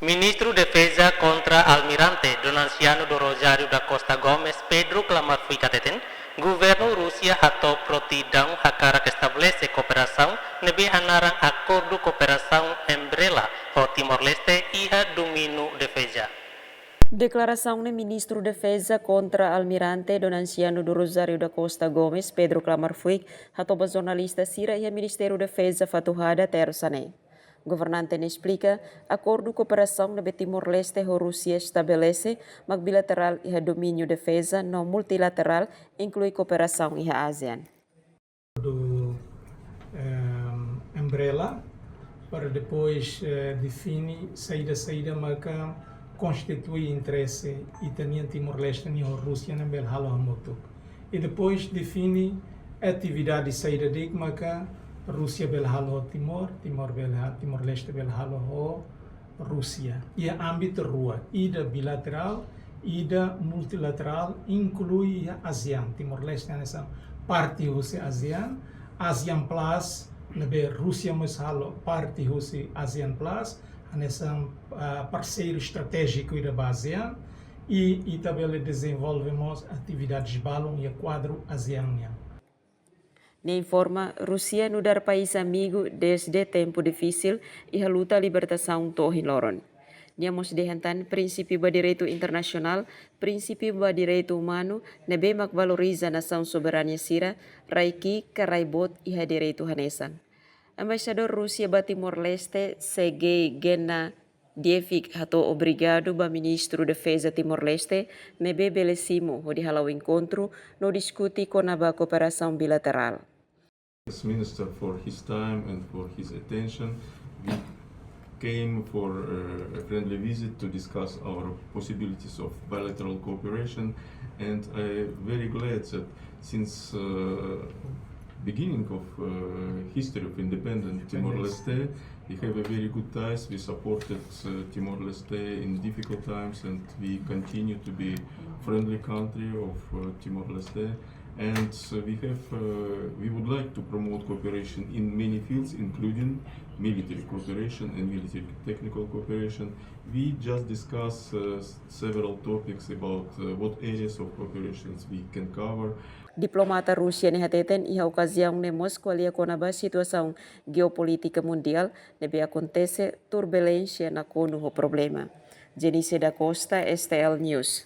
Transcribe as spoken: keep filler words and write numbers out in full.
Ministru Defeza kontra-almirante Donanciano do Rosário da Costa Gomes, Pedro Klamar Fuik hateten, governu Rúsia hato'o prontidão hakarak estabelese kooperasaun ne'ebé hanaran Akordu Kooperasaun Umbrella ho Timor-Leste iha domíniu defeza. Deklarasaun ne'e Ministru Defeza kontra-almirante Donanciano do Rosário da Costa Gomes, Pedro Klamar Fuik, hato'o ba jornalista sira iha Ministériu Defeza Fatuhada, tersa ne'e. Governante ne'e esplika, akordu kooperasaun ne'ebé Timor-Leste ho Rúsia estabelese mak bilaterál iha domíniu defeza no multilaterál, inklui kooperasaun iha ASEAN. Do, ehm, Umbrella, para depois, eh, define saida-saida maka konstitui interese ita-nian Timor-Leste nian ho Rúsia ne'e bele halo hamutuk. I depois define atividade saida de'it maka Rúsia bele halo ho Timor, Timor bele ha-, Timor-Leste bele halo ho Rúsia. Iha ámbitu rua, ida bilaterál, ida multilaterál, inklui iha ASEAN. Timor-Leste hanesan parte husi ASEAN, ASEAN Plus, ne'ebé Rúsia mós halo parte husi ASEAN Plus, hanesan, ah, parseiru estratéjiku ida ba ASEAN, i ita bele dezenvolve mós atividades balun iha kuadru ASEAN nian. Nia informa, Rúsia nu'udar país amigu dezde tempu difisil iha luta libertasaun to'o ohin loron. Nia mós dehan tan prinsípiu ba direitu internasionál, prinsípiu ba direitu umanu, ne'ebé mak valoriza nasaun soberania sira, rai ki'ik ka rai boot iha direitu hanesan. Embaixadór Rúsia ba Timor-Leste, Sergei Gennadiević, hato'o obrigadu ba Ministru Defeza Timor-Leste, ne'ebé bele simu hodi hala'o enkontru no diskute kona-ba kooperasaun bilaterál. As Minister for his time and for his attention. We came for, uh, a friendly visit to discuss our possibilities of bilateral cooperation, and I'm very glad that since, uh, beginning of, uh, history of independent Timor-Leste, we have a very good ties. We supported, uh, Timor-Leste in difficult times, and we continue to be friendly country of, uh, Timor-Leste. And, uh, we have, uh, we would like to promote cooperation in many fields, including military cooperation and military technical cooperation. We just discuss, uh, s-, several topics about, uh, what areas of cooperations we can cover. Diplomata Rúsia ne'e hateten iha okaziaun ne'e mós ko'alia kona-ba situasaun jeopolítika mundiál ne'ebé akontese turbulénsia nakonu ho problema. Jenice da Costa, S T L News.